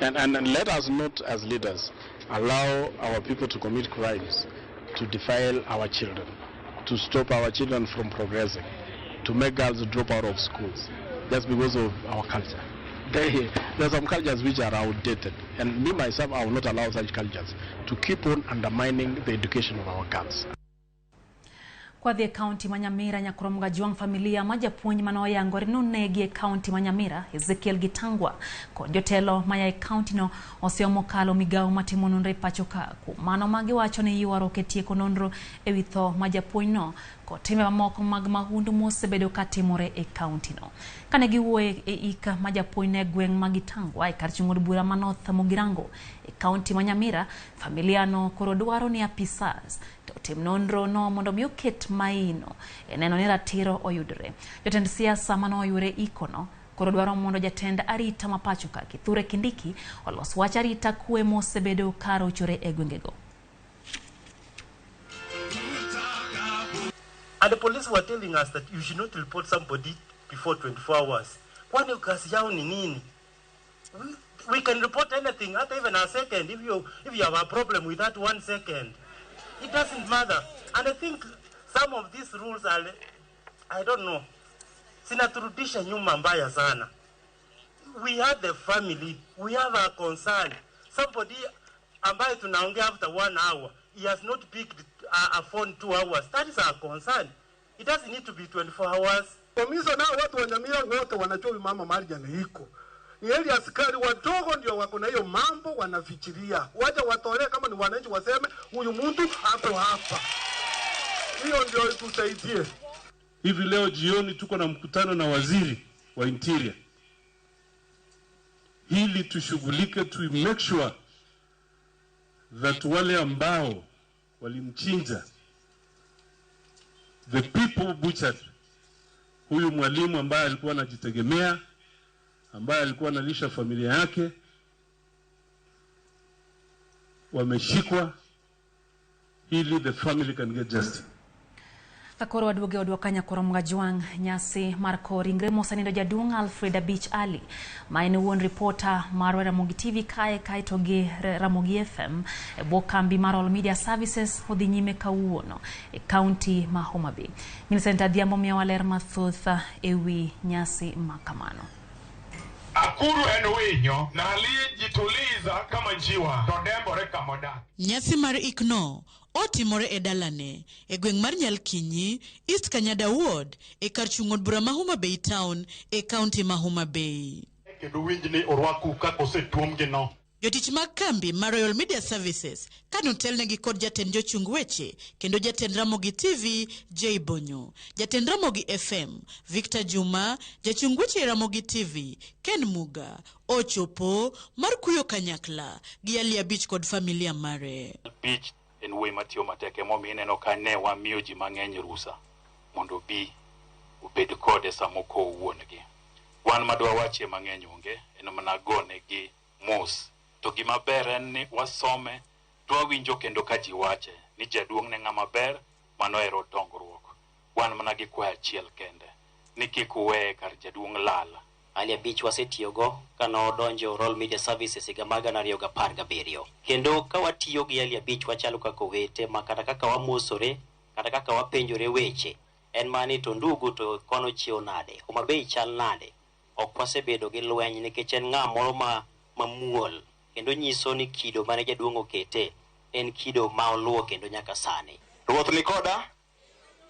And let us not, as leaders, allow our people to commit crimes, to defile our children, to stop our children from progressing, to make girls drop out of schools just because of our culture. There are some cultures which are outdated, and me myself, I will not allow such cultures to keep on undermining the education of our girls. Kwadhi e kaunti ma Nyamira, Nyakromga Jwang' familia ma japuonj manoyangore nonegi e kaunti ma Nyamira, Ezekiel Gitangwa, kod jotelo maya e kaunti no oseomo kalo migawo matimo nonro e pacho ka. Kuom mano magiwacho ni ywaruok e tieko nonro ewi tho ma japuonj no kod timbe mamoko mag mahundu mosebedo katimore e kaunti no. Kane giwuoyo e ika ma japuonj e gweng' ma Gitangwa e kar chung' od bura ma North Mugirango e kaunti ma Nyamira, familia no koro dwaro ni apisas to otim nonro no mondo mi oket maino e neno ni ratiro oyudre. Jotend siasa manoyure ikono koro dwaro mondo jatend arita ma pacho ka Kithure Kindiki olos wach arita kwe mosebedo karochore e gwengego. And the police were telling us that you should not report somebody before 24 hours. Kwani kazi yao ni nini? We can report anything, not even a second. If you have a problem with that 1 second, it doesn't matter. And I think some of these rules are, I don't know, zinaturudisha nyuma mbaya sana. We have the family, we have a concern. Somebody ambaye tunaongea after 1 hour, he has not picked a phone 2 hours. That is our concern. It doesn't need to be 24 hours. Komiso nao watu wa Nyamira wote wanajua mama Marijan iko. Ni heri askari wadogo ndio wako na hiyo mambo wanafikiria. Waje watolee kama ni wananchi waseme huyu mtu hapo hapa. Hiyo ndio itusaidie. Hivi leo jioni tuko na mkutano na waziri wa Interior. Hili tushughulike, to make sure that wale ambao walimchinja, the people butchered, huyu mwalimu ambaye alikuwa anajitegemea, ambaye alikuwa analisha familia yake, wameshikwa, ili the family can get justice. Kakoro waduoge odwa kanya koro Mgajwang' nyasi mar ko ringre mosenindo jaduong' Alfred Abich Ali ma en wuon ripota mar Ramogi TV kae kaeto gi Ramogi FM e bwo kambi mar All Media Services odhi nyime kawuono e kaunti ma Homa Bay. Millicent Adhiambo miyowa ler mathoth ewi nyasi ma kamano. Akuru en winyo na aliyejituliza kama njiwa to dembore kama odak. Nyasi mar ikno otimore e dalane e gweng' mar Nyalkinyi, East Kanyada Ward, e kar chung' od bura ma Homa Bay Town e kaunti ma Homa Bay. Kendo winj ni orwaku kaka osetuomgi no. Jotich mag kambi mar Royal Media Services kanotelnegi kod jatend jochung weche kendo jatend Ramogi TV J Bonyo, jatend Ramogi FM Victor Juma, jachung weche Ramogi TV Ken Muga ochopo mar kuyo kanyakla gi Ali Abich kod familia mare. Abich en wuoyi matiyo matek emomiyo ineno ka ne wamiyo ji mang'eny rusa mondo obi obed kode sama okowo wuon-gi. Wan madwa wachie mang'eny onge, en mana gonegi mos. To gima ber en ni wasome to wawinjo kendo ka ji wache ni jaduong' ne ng'ama ber manohero dongruok. Wan mana gi kwayo achiel kende ni kik uweye kar jaduong' lal. Ali Abich wasetiyogo kanodonjo Royal Media Services higa mar 2017. Kendo ka watiyo gi Ali Abich wachalo kaka owete ma kata kaka wamosore, kata kaka wapenjore weche, en mani to ndugu to kono chiew nade, Homa Bay chal nade. Ok wasebedo gi lweny nikech en ng'a moro ma mamuol kendo nyiso ni kido mane jaduong' okete en kido ma oluwo kendo nyaka sani. Ruoth ni koda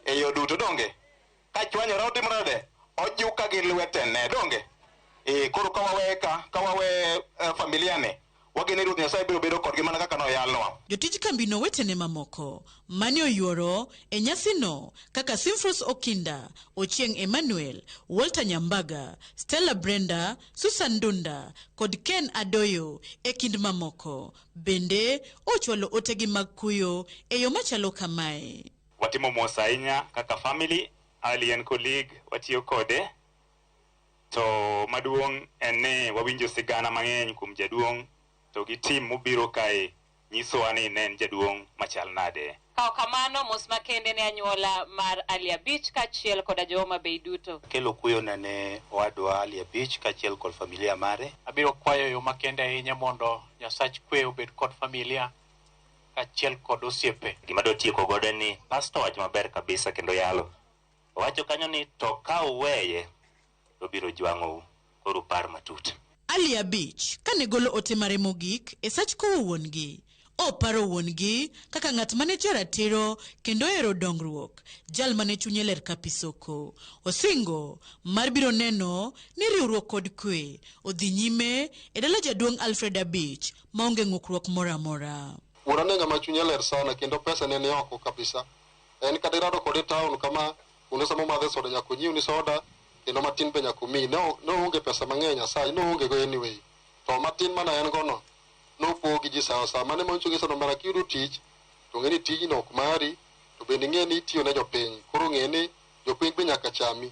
e yo duto donge? Ka chwanyore otimo nade? Ojuka gi lwetene donge? Koro ka wawe ka wawe familia ne wageno Ruoth Nyasaye biro bedo kodgi mana kaka noyalnwa. Jotij kambino wetene mamoko mane oyuoro e nyasino kaka Simfros Okinda, Ochieng' Emmanuel, Walter Nyambaga, Stella Brenda, Susan Dunda kod Ken Adoyo e kind mamoko. Bende ochwalo otegi mag kuyo e yo machalo kamae. Watimo mos ahinya kaka family, Ali en colleague watiyo kode. To maduong' en ni wawinjo sigana mang'eny kuom jaduong' to gi tim mobiro kae nyisowa ni ne en jaduong' machal nade. Kawo kamano mos makende ne anyuola mar Ali Abich kaachiel koda jo Homa Bay duto. Kelo kuyo ne owadwa Ali Abich kaachiel kod familia mare. Abiro kwayo yo makende ahinya mondo Nyasach kwe obed kod familia kaachiel kod osiepe. Gima dotieko godo en ni pastor wacho maber kabisa kendo yalo. Owacho kanyo ni to ka uweye to biro jwang'ou, koro par matut. Ali Abich kane golo ote mare mogik e sach kowo wuon-gi, oparo wuon-gi kaka ng'at mane jaratiro kendo ohero dongruok, jal mane chunye ler ka pi soko. Osingo mar biro neno ni riwruok kod kwe odhi nyime e dala jaduong' Alfred Abich maonge ng'ukruok moro amora. Wuora ne ng'ama chunye ler sana kendo pesa ne ni oko kabisa. En kata irado kode e town kama kuno sama omadhe soda nyaka onyiewni soda kendo matin be nyaka omiyi. Ne oonge pesa mang'eny Nyasaye, noonge go anyway. To matin mana en gono nopogi ji sawa sawa. Mano ema nyiso ni omera kiyudo tich to ng'e ni tijno ok mari, to bende ing'e ni itiyo ne jopiny. Koro ng'e ni jopiny be nyaka chami.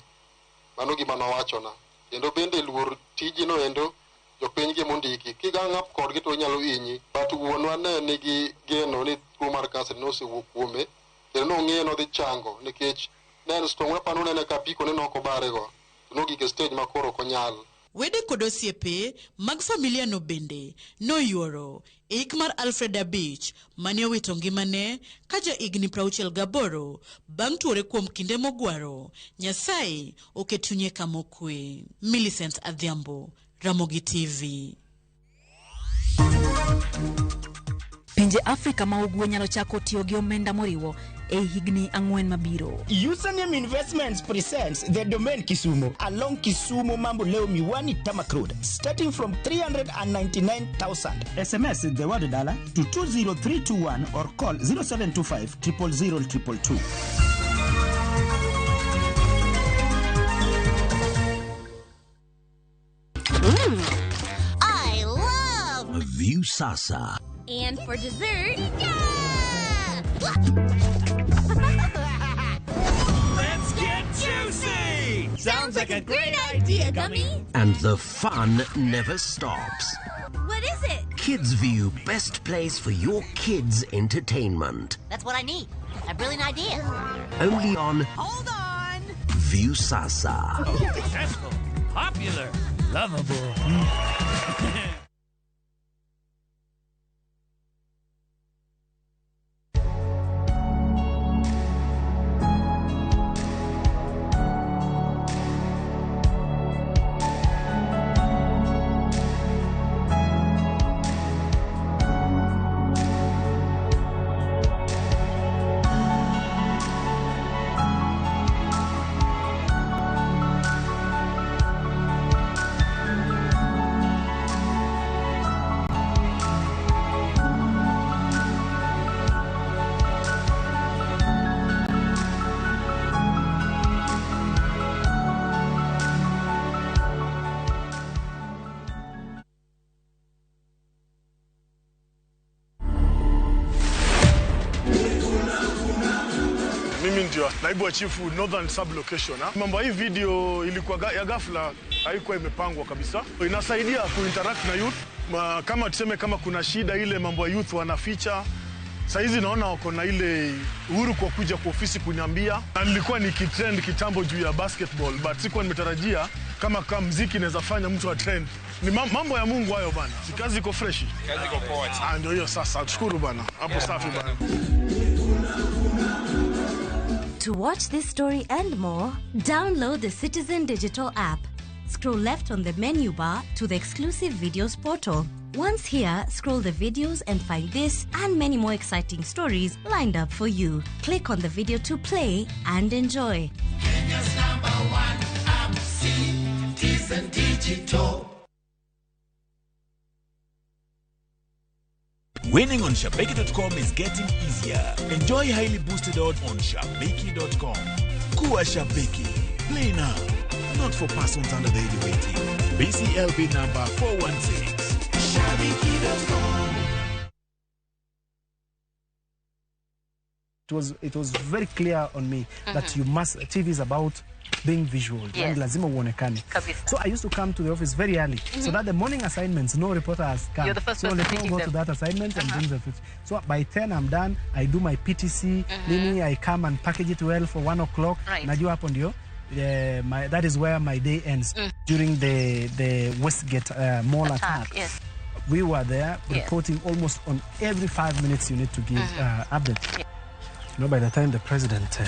Mano gima nowachona. Kendo bende luor tijino endo jopiny gi mondiki. Kigang up kodgi to inyalo hinyi. But wuonwa ne nigi geno ni tuo mar kansa nosewuok kuome kendo nong'eyo nodhi chango nikech Ne en strong wapano nene ka apiko ne nok obare go. To nogik e stage ma koro ok onyal. Wede kod osiepe mag familia no bende noyuoro e ik mar Alfred Abich mane owito ngimane ka ja higni 68 bang' tuore kuom kinde mogwaro. Nyasaye oket chunye kama okwe. Millicent Adhiambo, Ramogi TV. Pinje Afrika ma ugwe nyalo chako tiyo gi omenda moriwo e higni 4 mabiro. Username Investments presents the Domain Kisumu along Kisumu Mamboleo Miwani Tarmac Road, starting from 399,000. SMS the word dollar to 20321 or call 0725 000 222. I love Viusasa. And for dessert, yeah! Let's get juicy! Sounds like a great idea, Gummy. And the fun never stops. What is it? Kids View, best place for your kids' entertainment. That's what I need. A brilliant idea. Only on Hold on. Viusasa. Successful, popular, lovable. Mimi ndio naibu wa chifu Northern Sub-Location. Mambo hii video ilikuwa ya ghafla, haikuwa imepangwa kabisa. Inasaidia kuinteract na youth. Kama tuseme kama kuna shida ile mambo ya youth wanaficha. Saizi naona wako na ile uhuru kwa kuja kwa ofisi kuniambia. Na nilikuwa nikitrend kitambo juu ya basketball, but sikuwa nimetarajia kama muziki inaweza fanya mtu a trend. Ni mambo ya Mungu hayo bana. Si kazi iko fresh. Kazi iko poa. Ndio hiyo sasa. Tushukuru bana. Hapo safi bana. To watch this story and more, download the Citizen Digital app. Scroll left on the menu bar to the exclusive videos portal. Once here, scroll the videos and find this and many more exciting stories lined up for you. Click on the video to play and enjoy. Kenya's #1 app, Citizen Digital. Winning on Shabiki.com is getting easier. Enjoy highly boosted odds on Shabiki.com. Kuwa Shabiki. Play now. Not for persons under the age of 18. BCLB number 416. Shabiki.com. It was very clear on me that you must, TV is about being visual. Yes. Lazima uonekane. Kabisa. So I used to come to the office very early so that the morning assignments, no reporter has come. You're the first so person let me meeting go them. to that assignment and bring the 50. So by 10 I'm done. I do my PTC. Nini, I come and package it well for 1 o'clock. Right. Najua hapo ndio. That is where my day ends. During the Westgate mall attack. Yes. We were there Yes. reporting almost on every 5 minutes you need to give update. Yeah. You know, by the time the president,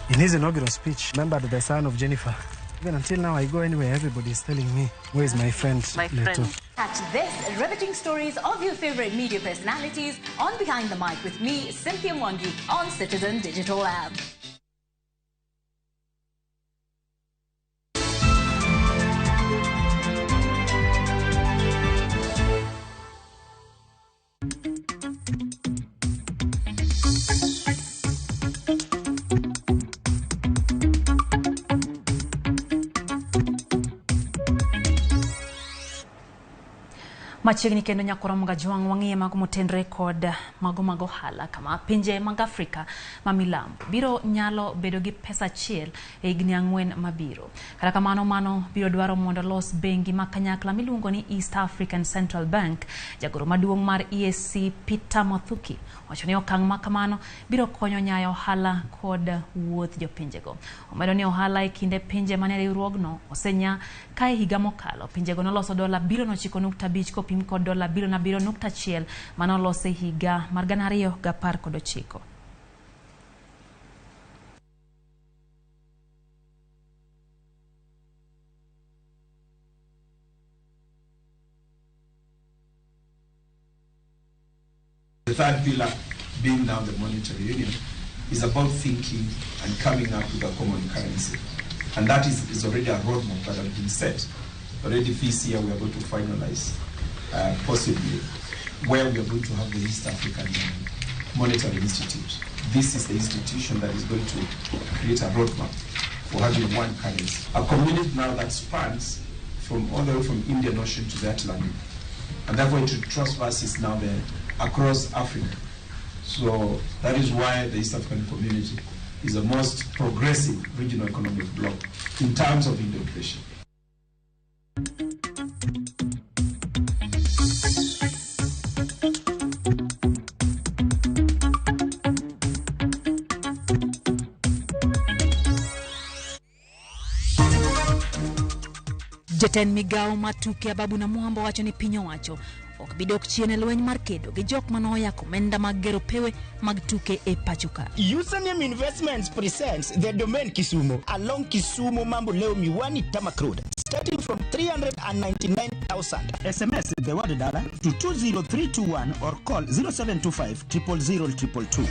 in his inaugural speech, remembered the son of Jennifer. Even until now, I go anywhere, everybody is telling me, where is my friend? My Leto? friend. Catch this riveting stories of your favorite media personalities on Behind the Mic with me, Cynthia Mwangi, on Citizen Digital app. Machiegni kendo nyakoro Mgajwang' wang'iye mago motenre kod mago mag ohala kama pinje mag Afrika ma milambo biro nyalo bedo gi pesa achiel e higni 4 mabiro. Kata kamano mano biro dwaro mondo los bengi ma kanyakla miluongo ni East African Central Bank. Jagoro maduong' mar EAC Peter Mathuki wacho ni okang' ma kamano biro konyo nyayo ohala kod wuoth jopinjego. Omedo ni ohala e kinde pinje mane riwruogno osenya ka e higa mokalo pinjego noloso dola bilion 9.5 kopim kod dola bilion 7.1 mane olos e higa mar 2019. The third pillar, being now the monetary union, is about thinking and coming up with a common currency. And that is already a roadmap that has been set. Already this year we are going to finalize, possibly, where we are going to have the East African Monetary Institute. This is the institution that is going to create a roadmap for having one currency. A community now that spans from all the way from Indian Ocean to the Atlantic. And therefore it transverses now across Africa. So that is why the East African Community is the most progressive regional economic bloc in terms of integration. Jatend migawo mar tuke Ababu Namwamba wacho ni piny owacho ok bi dok chien e lweny mar kedo gi jok mane oyako omenda mag gero pewe mag tuke e pacho ka. Username Investments presents the Domain Kisumu along Kisumu Mambo Leo Miwani Tamak Road, starting from 399,000. SMS the word dollar to 20321 or call 0725 000 222.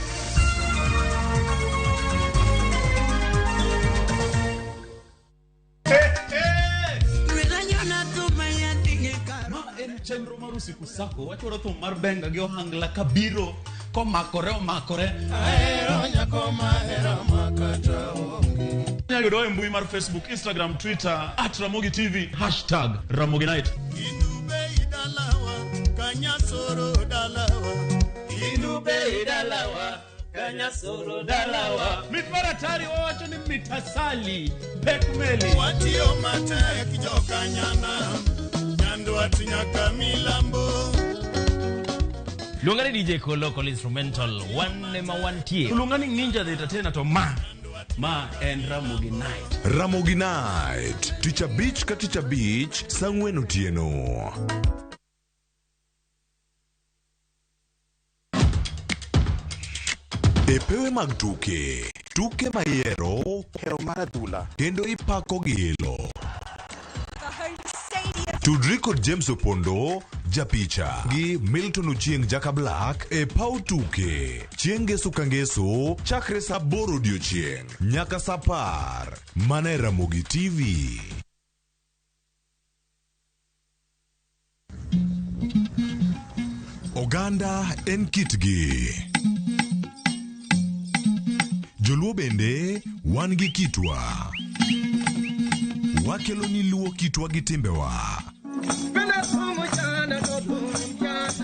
Ma en chenro mar usiku sako wachwaro thum mar benga gi ohangla kabiro komakore omakore. Ahero nyako mahero makata onge. Inyalo yudowa e mbui mar Facebook, Instagram, Twitter @Ramogi TV, hashtag Ramogi Night. Kanyasoro dalawa. Inube dalawa, Kanyasoro dalawa. Mit mar atari wawacho ni mitasali pek meli. Watiyo matek jokanyana. Nyandwat nyaka milambo. Luonga ni DJ Kolo Local Instrumental, wan ema wantie. Luonga ni Ninja the Entertainer to ma en Ramogi Night. Ramogi Night, tich abich ka tich abich, saa 4 otieno. E pewe mag tuke, tuke mayiero, hero mar adhula, kendo ipako gi ilo. Tudri kod James Opondo, japicha, gi Milton Ochieng Jaka Black e paw tuke. Chieng' ngeso ka ngeso, chakre saa 8 odiochieng' nyaka saa 10. Mana e Ramogi TV. Oganda en kitgi. Joluo bende wan gi kitwa. Wakelo ni luo kitwa gi timbewa.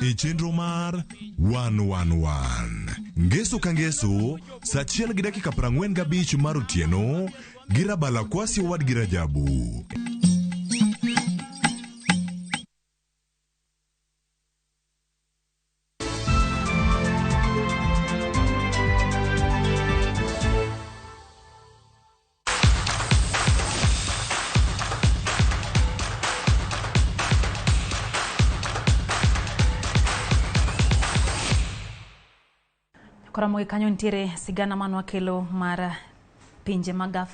E chenro mar 111. Ngeso ka ngeso, saa 1:45 mar otieno, gi Rabala Kwasi owadgi Rajabu. Koramogi kanyo nitiere sigana manwakelo mar pinje mag Afrika.